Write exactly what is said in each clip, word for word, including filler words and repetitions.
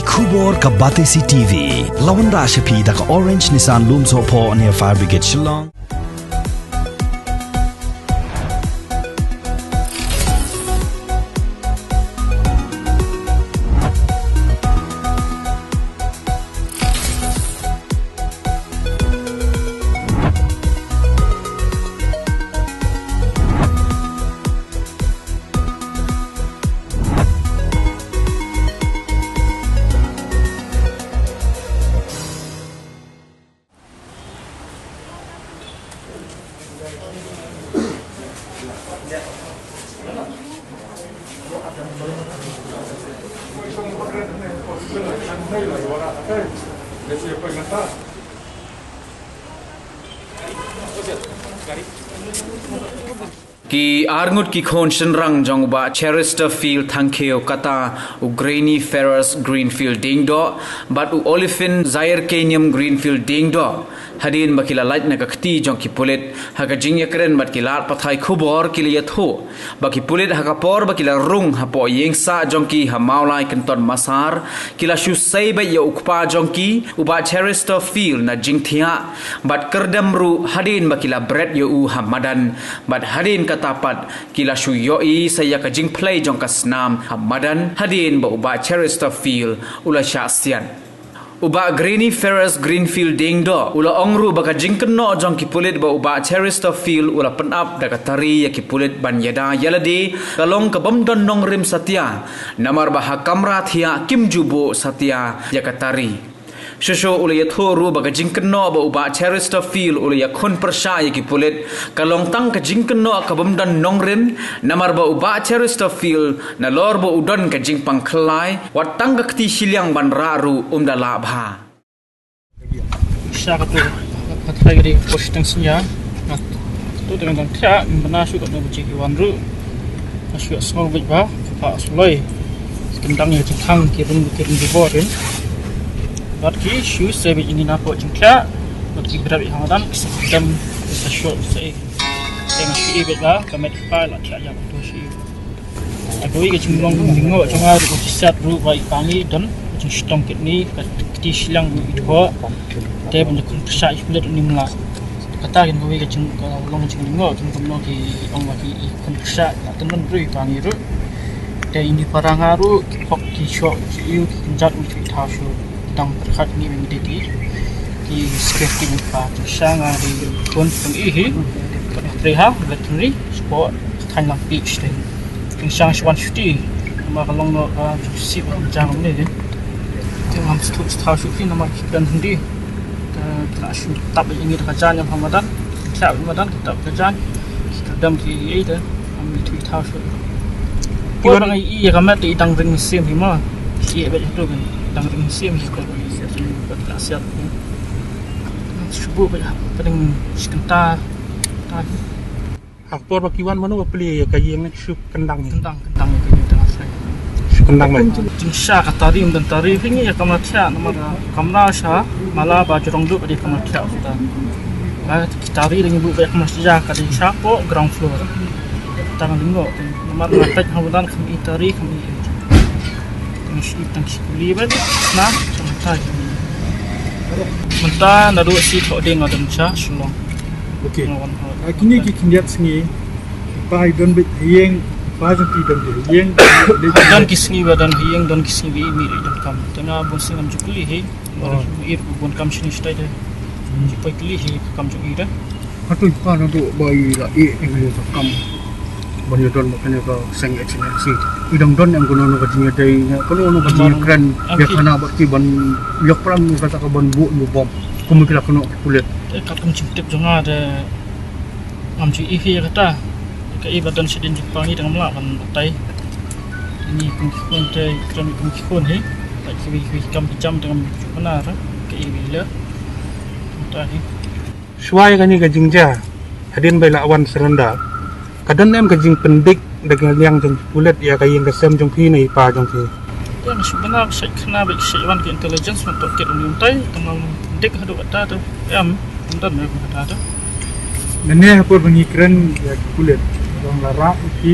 Khubor ka Batesi T V. La wanrah sha phi da ka Orange Nissan Lumsohphoh near Fire Brigade Shillong. Ki arngut ki khun shynrang jong u Bah Cheristerfield Thangkhiew kata u Granny Ferris Greenfield Diengdoh bad u Olifin Zairkenium Greenfield Diengdoh, hadien ba ki la lait na ka kti jong ki pulit ha ka jingïakren bad ki lad pathai khubor, ki la ïathuh ba ki pulit ha ka por ba ki la rung hapoh ïingsah jong ki ha Mawlai Kynton Massar, ki la shu sei beit ïa u kpa jong ki u Bah Cheristerfield na jingthiah bad kyrdem ruh hadien ba ki la bret ïa u ha madan. Bad hadien kata pat ki la shu ïohi sa ïa ka jingphlei jong ka snam ha madan hadien ba u Bah Cheristerfield u la shah siat. U Bah Granny Ferris Greenfield Diengdoh u la ong ruh ba ka jingkynnoh jong ki pulit ba u Bah Cheristerfield u la pynap da ka tari ïa ki pulit ban ïada ïa lade ka long ka bym don nongrim satia, namar ba ha kamra thiah kim ju buh satia ïa ka tari. Shuh shuh u la ïathuh ruh ba ka jingkynnoh ba u Bah Cheristerfield u la ïakhun pyrshah ïa ki pulit ka long tang ka jingkynnoh ka bym don nongrim, namar ba u Bah Cheristerfield nalor ba u don ka jingpang khlai, wat tang ka kti shiliang ban rah ruh um da lah bha. Sha ka tu ka thai ka dei ka post tang sinya. Ka tu tang tang thiah, ngim bana shu ka tu ka jingwan ruh. Ka shu sngew beit ba ka pha suloi. Kyndang ïa jingkhang ki rung ki rung ki bor rin. Bad ki shu sei beit ïa ngi na poh jingthiah. Bad ki bret ïa hangtan ki sa kyndam ki sa shu sei. Tang shu i beit ba ka met ka pa la thiah ïa ka tu shu i. Kawei ka jinglong jingngooh jong nga ruh ka jingsiat ruh ba i pa ngi don ka jingshitom kidney, ka kti shiliang ruh i thoh. Te ban da khun pyrshah i pulit ruh ngim lah. Kata kin kawei ka jing, ka long ka jinglong jingngooh jong kumno ki ong ba ki i khun pyrshah la tynnon ruh i pa ngi ruh. Te ini para nga ruh ki pok ki shoh ki ïu ki kynjat ruh ki thaw shuh. Tang pyrkhat ngi ban dei ki, ki security ban pa tyngshang nga ri khun tang i hi. Ka dei ha veterinary sport. Thaiñ Langpih shtei. Tyngshang shwan shuti. Namar ka long noh ka sip jang ne. Te ngam shu thaw shuti namar ki kren Hindi. Te la shu tap ïa ngi da ka jaiñ ha madan. Tap ïa madan, tap ka jaiñ. Ki dam ki ei te. Ngam shu thaw shuti. Poi ba ngi ïa ka met i dang ring mynsiem hi ma. Ïa ba itu kan. Dang ring mynsiem hi ko. Ka la siat. Shu buh ba ka dang shi kynta. Ta. Ha ka por ba ki wan mano ba plie ïa ka ïing ne shu kyndang hi? Kyndang, kyndang ïa ka ïing tang asai. Shu kyndang ba. Jingsha ka tari, ym don tari, phi ngi ïa kamra thiah namar kamra sha mala ba jrong duh ka dei kamra thiah uta. Ba ki tari dang ïa buh ba ïa kamra sha ka dei shapoh ground floor. Tang lyngngoh namar nga peit ha madan kham i tari kham i. Tang shi tang shi kuli ba na sha mynta. Mynta naduh shi thoh ding nga don sha Shillong. Okay. Nga wan ha. Ah, kine ki khyndiat sngi, pa i don beit ha ïing, pa jong phi don beit ha ïing. Don ki sngi ba don ha ïing, don ki sngi ba i mih i don kam. Te nga bun sien ngam ju kylli hi. Ba i bun kam shini stai te. Ju poi kylli hi kam jong i te. Hato i pa naduh ba i la ïeh ïa kane ka kam ban ïadon bad kane ka seng H N S C. I dang don em kano kano ka jingïadei, kano kano ka jingïakren ïa kane bad ki ban ïakren kata ka ban buh ïa u bom. Kum ki la kynnoh ki pulit. Te katkum jingtip jong nga te ngam ju i hi ïa kata. Ka i ba don shadien jingpang i te ngam lah ban batai. Ini kum ki khun te kren kum ki khun hi. Ba ki wi wi kam ki jam te ngam ju bana ra. Ka i wi le. Kata hi. Shuwa ïa kane ka jingjia hadien ba i la wan surrender, ka don em ka jingpyndik da ka liang jong ki pulit ïa ka ïing ka sem jong phi ne i pa jong phi? Te nga shu bana ka shait khana ba ka shait wan ka intelligence ban tohkit uni u tai, te ngam dik haduh katta te em, ym don em katta te. Nangne ha por ba ngi kren ïa ki pulit, ba la rah ïa phi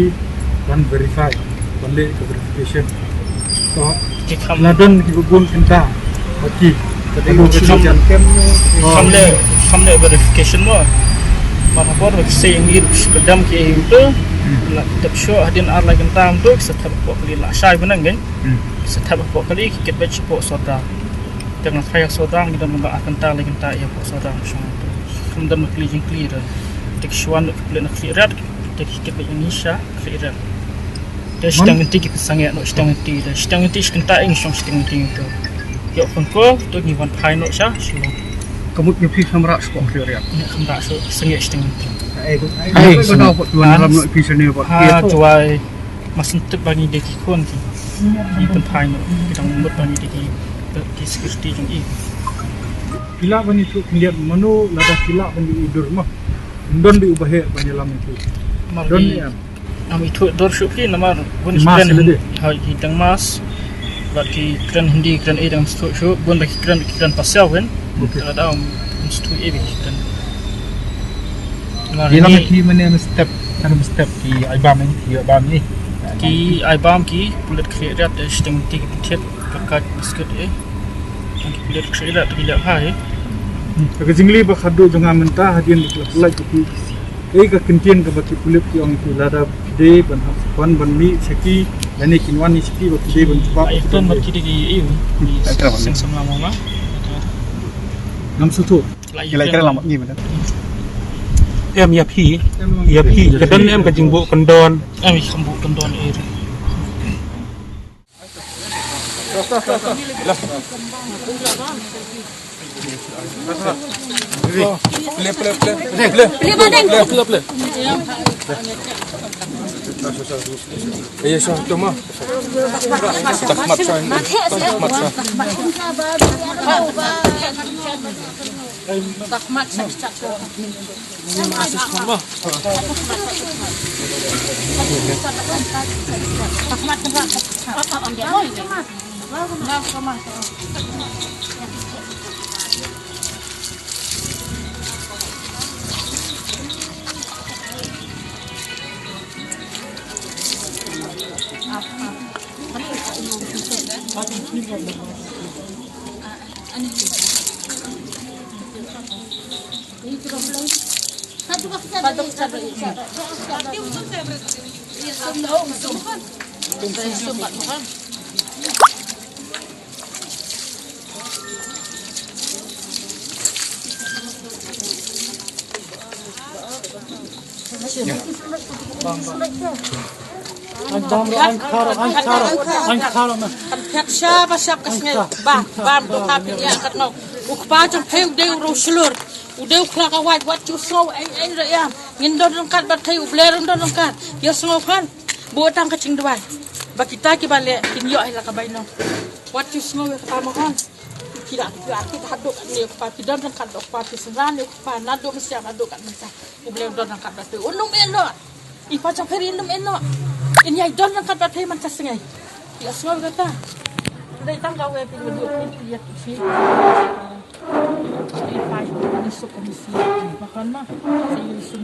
ban verify, ban leh ka verification. Ki kham la don ki bun kynta. Baki. Ki kham, kham leh, kham leh verification mo. Mar ha por ki sei ngi ruh ka dam ki ei to. La tep shuh hadien ar lai kynta to ki sa thep hapoh kali, la shai bneng kan. Ki sa thep hapoh kali, ki kit beit shapoh sordar. Te nga phai ha sordar ngi don kumba ar kynta lai kynta ïa hapoh sordar shong to. Kham don ma kli jingkli ruh. Te ki shu wan ki pulit na Khliehriat. Te ki kit beit ïa ngi sha Khliehriat. Te shiteng lynti ki pynsangeh noh, shiteng lynti te. Shiteng lynti shi kynta ïa ngi shong shiteng lynti to. Ïoh phone call to ngi wan phai noh sha Shillong. Ka mut ngi phi kham rah shapoh Khliehriat. Ngi kham rah shuh, sangeh shiteng lynti. Ai, ai, ai, ai, ai, ai, ai, Jowai. Mas ntip ba ngi dei ki khun ki. Ngi pynphai noh, ki dang mut ba ngi dei ki, ki security jong i. Phi lah ban ïathuh khyndiat mano lada phi lah ban ïohi dur mo. Don dei uba heh ban ïalam ïa phi. Mar don ki, ïa. Ngam ithuh dur shuh phi namar bun ki kren. Hoi, ki dang mask. Bad ki kren Hindi, kren ei dang sngewthuh shuh, bun ba ki kren, ki kren pasiaw kan. Te lada ym sngewthuh ei ba ki kren. Ngi lam ïa phi mane mynstep, kan mynstep ki ai bam ei, ki ai bam ei. Ki ai bam ki pulit Khliehriat, eh, shiteng lynti ki pynthied, ka kait biskut ei. Ki pulit Khliehriat ki leh ha ei. Ka jingkylli ba khadduh jong nga mynta hadien ki la pynlait ki phi. Ei ka kyntien kaba ki pulit ki ong ki lada phi dei ban hap ban ban mih sha ki lane kin wan ïa sha ki ba phi dei ban jubab. Ai ton mat ki dei ki ei. Seng samla mama. Ngam sngewthuh. Ki la kren lang mat ngi mynta. Em ïa phi. Ïa phi ka don em ka jingbuh kyndon. Em i kham buh kyndon ei. Play, play, play. Play, play, play. Play, play. Ayo, so, tuma. Takmat, so. Takmat, so. Takmat, so. Kan phet shaba shap ka sngi. Bam, bam, to hap ïa kat ngok. U kpa jong phi u dei u riew shlur. U dei u khlak awai, wat ju sngew ei ei ruh ïa. Ngin don ryngkat bad phi, U Blei ruh don ryngkat. Ïa sngew phan. Buh tang ka jingduwai ba kita kiba leh kin ïoh ïa la ka bainong. Wat ju sngew ïa kata mo hon. Ki da ki da ki da haduh katne ïa u kpa, ki don ryngkat bad u kpa, ki synran ïa u kpa naduh mynsiem haduh kat mynta. U Blei u don ryngkat bad phi. Un ym ïeh noh. I pa jong phi un ym ïeh noh. In ïai don ryngkat bad phi man ka sngi. Ïa sngew ïa kata. Dei tang kawei phi u duk phi ïa phi. I pa jong phi u suk ka mynsiem. Ba kan ma. Sa ïa sum.